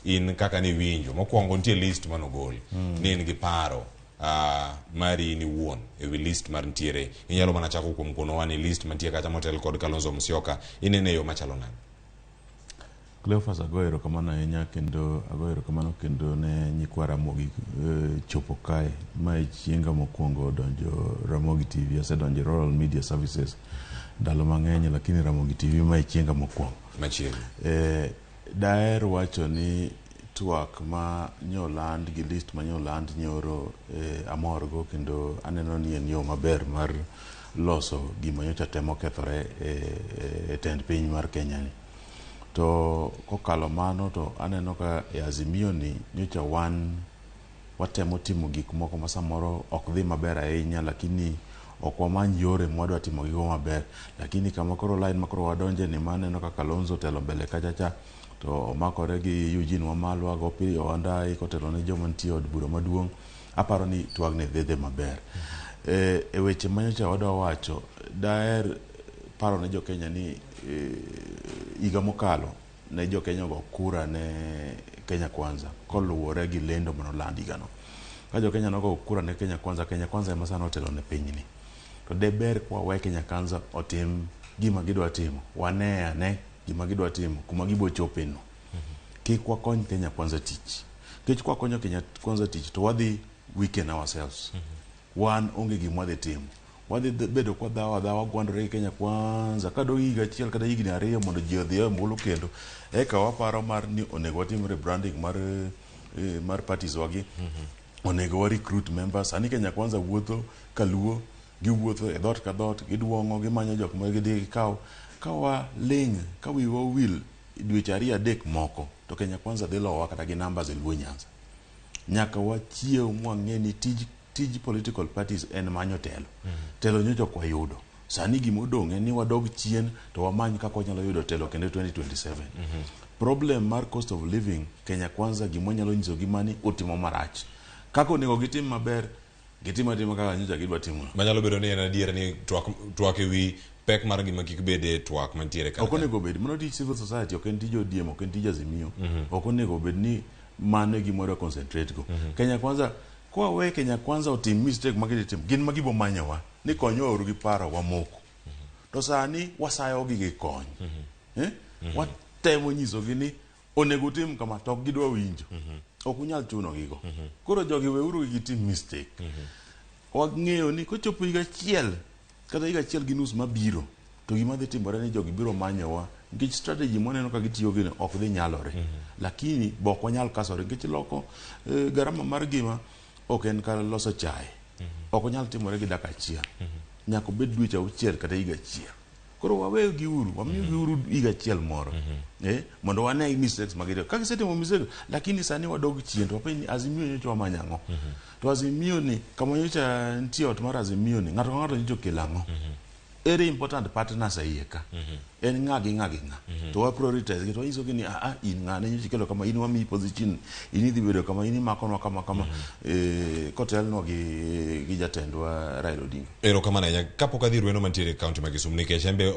In kaka niwinjo mokwongo nitie list manogol ni in gi paro mari in iwuon ewi list mar ntiere inyalo mana chako kuom konowa ni list mantie kacha motel kod Kalonzo Musyoka inene e yo machalo nade? Cleophas, agoyo erokamano ahinya kendo agoyo erokamano kendo ne nyikwa Ramogi chopo kae. Ma e chienga mokwongo donjo Ramogi TV. Asedonjo e Rural Media Services ndalo mang'eny, lakini Ramogi TV ma e chienga mokwongo. Machiegni. Daher wacho ni twak ma nyoland gi list ma nyoland nyoro amorgo kendo aneno ni en yo maber mar loso gima nyocha temo kethore e tend piny mar Kenya ni. To kokalo mano to aneno ka e Azimio ni nyocha wan watemo timo gik moko ma samoro ok dhi maber ahinya, lakini ok wamany yore mwadwa timo gigo maber. Lakini kama koro line ma koro wadonje ni maneno ka Kalonzo otelo mbele kacha cha to omakore gi Eugene Wamalwa go Opiyo Wandayi kotelo ne joma nitie e od bura maduong', aparo ni twagni dhi dhi maber. E weche manyocha wadwa wacho, daher paro ne jo Kenya ni higa mokalo ne jo Kenya ogo kura ne Kenya Kwanza koluwore gi lendo manoland higano. Ka jo Kenya nogo kura ne Kenya Kwanza, Kenya Kwanza ema sani otelo ne pinyni. To de ber kwa we Kenya Kwanza otim gima gidwa timo, wane ane gima gidwa timo, kuma gibo chope no. Kik wakony Kenya Kwanza tich. Nikech kwakonyo Kenya Kwanza tich to wadhi weaken ourselves. Wan onge gima wadhi timo. Wadhi bedo kwa dhawo adhawa gwandore gi Kenya Kwanza kadong' higa achiel kata higni ariyo mondo ji odhi e ombulu kendo eka waparo mar ni onego watim rebranding mar parties wagi. Onego wa recruit members. Sani Kenya Kwanza wuotho kaluo, giwuotho e dhoot ka dhoot, giduong'o, gimanyo jok ma gidhi gikaw. Ka waling', ka wiwa owil dweche ariyo adek moko, to Kenya Kwanza dhi lowa kata gi numbers e Luo Nyanza. Nyaka wachiew mwang'e ni tij political parties en manyo telo. Telo nyocha ok wayudo. Sani gima odong' en ni wadog chien to wamany kaka wanyalo yudo telo kendo 2027. Problem mar cost of living, Kenya Kwanza gima wanyalo nyisogi mani utimo marach. Kaka onego gitim maber, gitim atima kaka nyocha gidwa timo. Manyalo bedo ni en adier ni twak ewi pek mar ngima kik bed e twak mantiere kar Ok onego bed. Mano tij civil society, ok en tij ODM, ok en tij Azimio. Ok onego bed ni mano e gima wadwa concentrate go. Kenya Kwanza, kwa we Kenya Kwanza otim mistake ma gidhi timo, gin ma gibo manyowa ni konywa uru gi paro wamoko. To sani wasayogi gi kony. Watemo nyisogi ni onego utim kama to ok gidwa winjo. Ok unyal chuno gigo. Koro jogi weuru gitim mistake. Wang'eyo ni kochopo higa achiel kata higa achiel gi nus mabiro to gima dhi timore ni jogi biro manyowa nikech strategy mwaneno ka gitiyo gi ni ok dhi nyalore. Lakini be ok wanyal kasore nikech loko garama mar gima ok en ka loso chae. Ok onyal timore gi dakika achiel. Nyaka obed dweche auchiel kata higa achiel. Koro waweyo giuru, wamiyo giuru higa achiel moro. Mondo wane mistakes ma gitimo. Ka gisetimo mistake, lakini sani wadog chien to wapenj ni Azimio nyocha wamanyo ang'o? To Azimio ni, kama nyocha nitie ot mar Azimio ni, ng'ato ka ng'ato nyocha okelo ang'o? Ere important partners e iye ka? En ng'a gi ng'a gi ng'a? To wa prioritize gi to wanyisogi ni in ng'ane nyocha ikelo kama, in wamiyi position, in idhi bedo kama, in imakonwa kama kama, kotelnwa gi jatendwa Raila Odinga. Erokamano ahinya. Kapok adhi Rweno mantiere e kaunti ma Kisumu nikech en be